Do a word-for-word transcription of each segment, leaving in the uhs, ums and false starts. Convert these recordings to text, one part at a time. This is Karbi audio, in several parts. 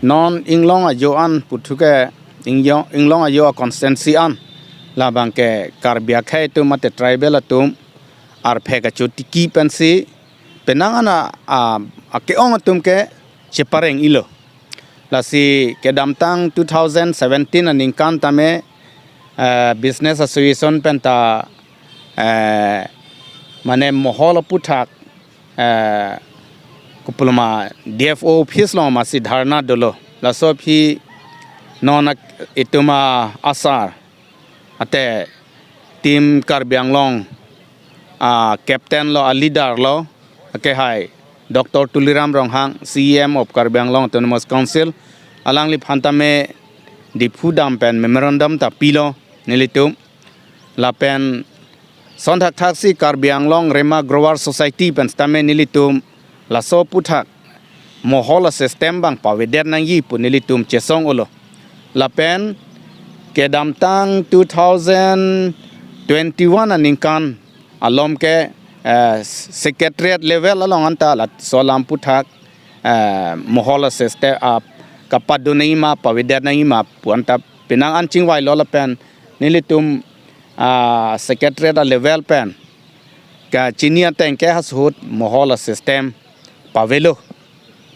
Non inglong ajo an puthot ke inglong, inglong ajo a constituency an labang ke Karbi akhei atum mate tribal atum arphek kachotiki pensi penang an a, a, ake-ong atum ke chepareng-ilo. Lasi kedamtang two thousand seventeen aningkan tame, eh, business association penta, eh, mane mohol aputhak, eh, kopiloma D F O office along masi dharna dolo. Laso aphi non ak-, itum asar ate Team Karbi Anglong a captain lo, a leader lo, akehai Doctor Tuliram Ronghang, C E M of Karbi Anglong Autonomous Council, alangliphan tame Diphu dam pen memorandum ta pilo nelitum. Lapen son thakthak si Karbi Anglong Rema Grower Society pen sitame nelitum laso aputhak mohol a system abang pavedet nangji pu nelitum chesong-olo. Lapen kedamtang two thousand twenty-one aningkan alom ke, eh, secretariat level along anta laso alam aputhak, eh, mohol a system, ah, kapadun nangji ma, pavedet nangji ma pu anta penang an chingvailo lapen nelitum, ah, secretariat a level pen kachini ateng ke hasuhut mohol a system pavelo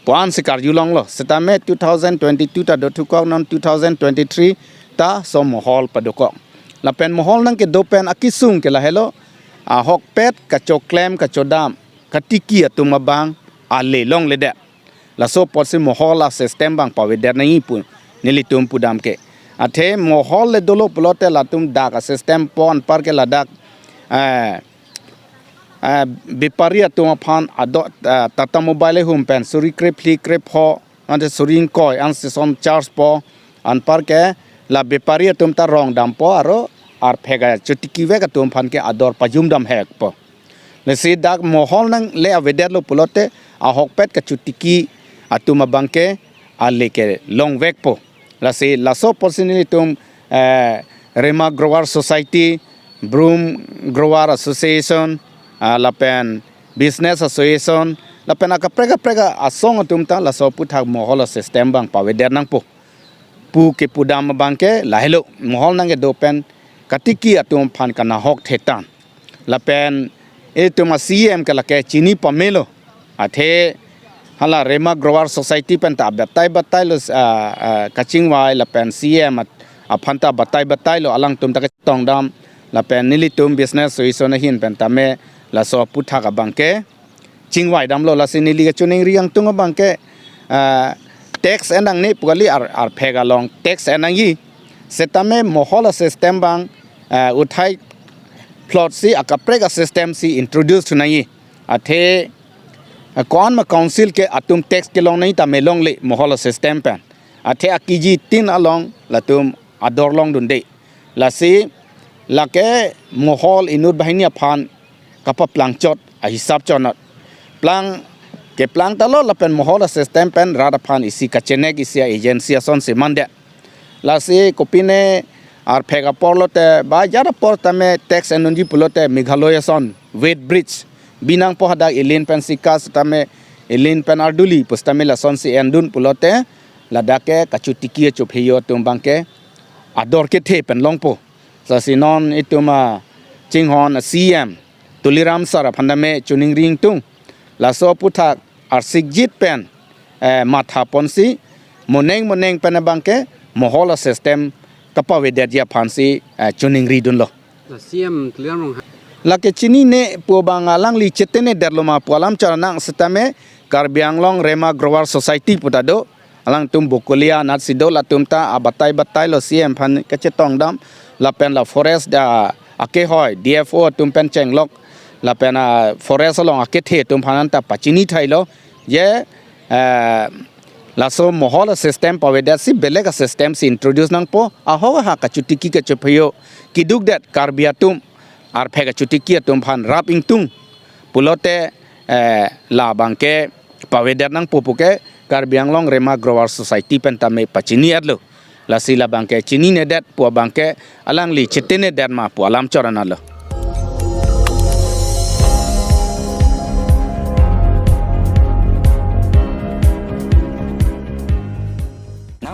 pu ansi karjulonglo. Sitame two thousand twenty-two ta dothukok, non two thousand twenty-three ta laso mohol padokok. Lapen mohol nangkedo pen akesung ke lahelo, ahokpet kachoklem kachodam katiki atum abang ale longledet. Laso apotsi mohol a system abang pavedet nangji pu nelitum pudam ke. Athe mohol le dolo pulote latum dak a system po, anpar ke ladak, eh, eh, bepari atum aphan ador, eh, Tata Mobile ahum pen suri krephli krepho, ante suri ingkoi ansi lason charge po, anpar ke la bepari atum ta rong dampo, aro arphek kachotiki vek atum aphan ke ador pajum dam hekpo. Lasi dak mohol nangle avedetlo pulote ahokpet kachotiki atum abang ke ale ke longvekpo. Lasi laso apotsi nelitum, eh, Rema Grower Society, Broom Grower Association, ah, lapen Business Association, lapen akaprek kaprek asong atum ta laso aputhak mohol a system abang pavedet nangpo pu kepudam abang ke lahelo, mohol nangkedo pen katiki atum aphan kanahok thetan. Lapen itum a C E M ke lake chini pamelo. Athe hala Rema Grower Society pen ta batai batailo, ah, ah, kachingvai lapen C E M at-, aphan ta batai batailo, alangtum ta ketongdam lapen nelitum Business Association ahin pen tame laso aputhak abang ke chingvai damlo. Lasi neli kachiningri ingtung abang ke, ah, tax en nangne pu kali, ar, arphek along tax en nangji. Sitame mohol a system abang, ah, uthai plot si akaprek a system si introduce thu nangji. Athe, ah, ko-an ma council ke atum tax kelong nangji tame longle mohol a system pen. Athe a K G tin along latum ador longdunde. Lasi lake mohol inut banghini aphan kapaplang chot ahisap chot not. Plang, keplang talo lapen mohol a system pen rat aphan isi kachenek isi a agency asonsi mandet. Lasi kopine arphek apor lote ba jar apor tame tax endunji pulote Meghalaya ason weighbridge binangpo, hadak Elin pen Sika sitame Elin pen Arduli pusitame lasonsi endun pulote ladak ke kachotiki chopheyo atum abang ke ador kethe pen longpo. Lasi non itum a chinghon a C E M Tuliram sir aphan tame chiningri ingtung. Laso aputhak arsikjit pen, eh, matha ponsi moneng moneng pen abang ke mohol a system kapavedetji aphansi, eh, chiningri dunlo. La C E M Tuliram Ronghang. Lake chinine pu abang alangli chetenedetlo ma pu alam chora nang sitame Karbi Anglong Rema Grower Society pu ta do. Alangtum Bokolia anatsi do, latum ta abatai batailo C E M aphan kachetongdam. Lapen la forest, ah, akehoi D F O atum pen chenglok. Lapen, ah, forest along akethe atum aphan ta pachini thailo. Je, eh, laso mohol a system pavedetsi belek a system si introduce nangpo. Ahok ha kachotiki kachopheyo kidukdet Karbi atum, arphek kachotiki atum aphan rap ingtung pulote, eh, labang ke pavedet nangpo pu ke Karbi Anglong Rema Grower Society pen tame pachini-etlo. Lasi labang ke chininedet pu abang ke alangli chetenedet ma pu alam chora nalo.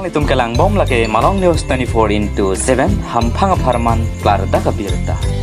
Itum kelang bom lake Malong News twenty-four into seven, hamphang apharman klardak abirta.